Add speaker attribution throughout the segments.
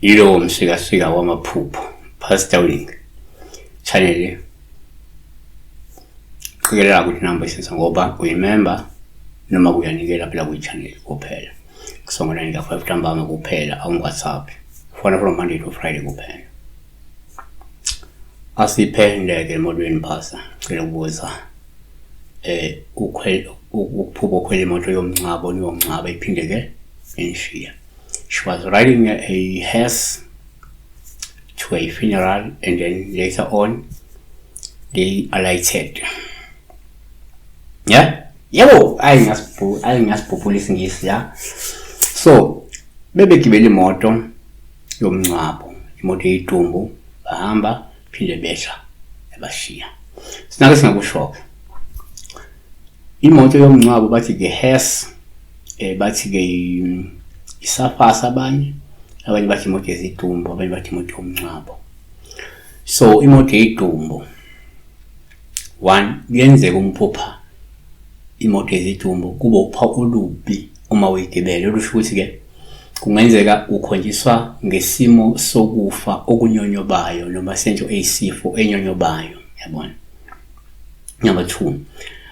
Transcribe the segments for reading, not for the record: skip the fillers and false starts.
Speaker 1: Yilowo msikasika wamaphupho, Pastor Wing channel. Qikelela ukuthi namba isensa ngoba uyimember noma kuyanikela phela kwi-channel kuphela. Kusonga 9 ka-5 ntambama kuphela, awungu-WhatsApp. Fona from Monday to Friday kuphela. Asiphe ndeke emotweni phasa, cela ukubuza ukuphupha ukhwela imoto yomngcwabo niyongcwaba iphinde ke inishiya. She was riding a hearse to a funeral and then later on they alighted. Yeah? Yebo, ayi ngasibhu, ayi ngasibhubhula isiNgisi ya. So, bebegibela imoto yomngcwabo, imoto yedumbu, bahamba phinde behla ebashiya. Sinake singakusho-ke. Imoto yomngcwabo bathi ke hearse, bathi ke isafasa abanye, abanye bathi imoto yezidumbu, abanye bathi imoto yomngcwabo. So imoto yedumbu, one, kuyenzeka umphupha imoto yezidumbu kube uphawu olubi uma uyigibele, olusho ukuthi-ke kungenzeka ukhonjiswa ngesimo sokufa okunyonyobayo noma sento eyisifo enyonyobayo, yabona. Number 2,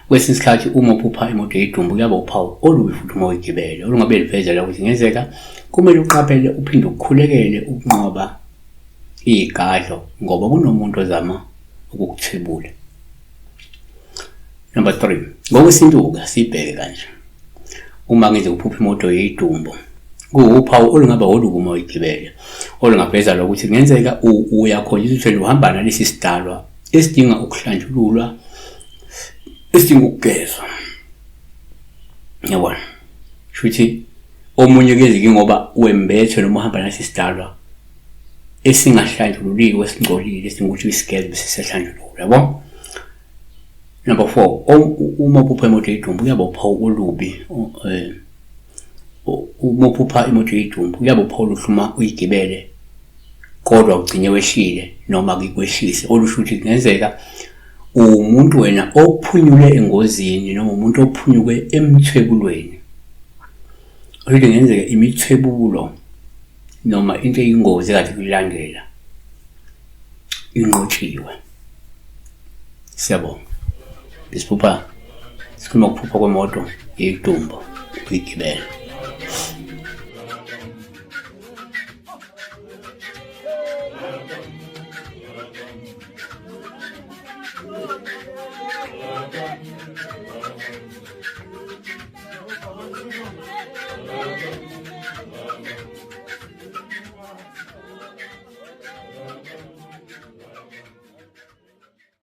Speaker 1: kwesinye isikhathi uma uphupha imoto yedumbu kuyaba uphawu olubi futhi uma uyigibele, olungabe luvezela ukuthi kungenzeka kumele uqaphele uphinde ukhulekele ukunqoba iyigadlo ngoba kunomuntu ozama ukukuthwebula. Number 3, ngokwesintu-ke sibheke kanje, uma ngize uphupha imoto yedumbu kuwuphawu olungaba olubi uma uyigibele, olungaveza lokuthi kungenzeka uyakhonjiswa ukuthi uhamba nalesi sidalwa esidinga ukuhlanjululwa, esidinga ukugezwa, yabona. Shuthi omunye kuyenzeka ngoba wembethwe noma uhamba nalesi sidalwa esingahlanjululiwe, esingcolile, esidinga ukuthi uyisigeze bese siyahlanjululwa, yabo. Number 4, uma uphupha imoto yedumbu kuyaba uphawu olubi. Uma uphupha imoto yedumbu kuyaba uphawu oluhle uma uyigibele kodwa ugcine wehlile noma kikwehlise, olusho ukuthi kungenzeka uwumuntu wena ophunyule engozini noma umuntu ophunyuke emthwebulweni. Okusho kungenzeka imithwebulo noma into eyingozi ekade kuyilandela inqotshiwe. Siyabonga. Isiphupha sikhuluma ukuphupha kwemoto yedumbu uyigibele.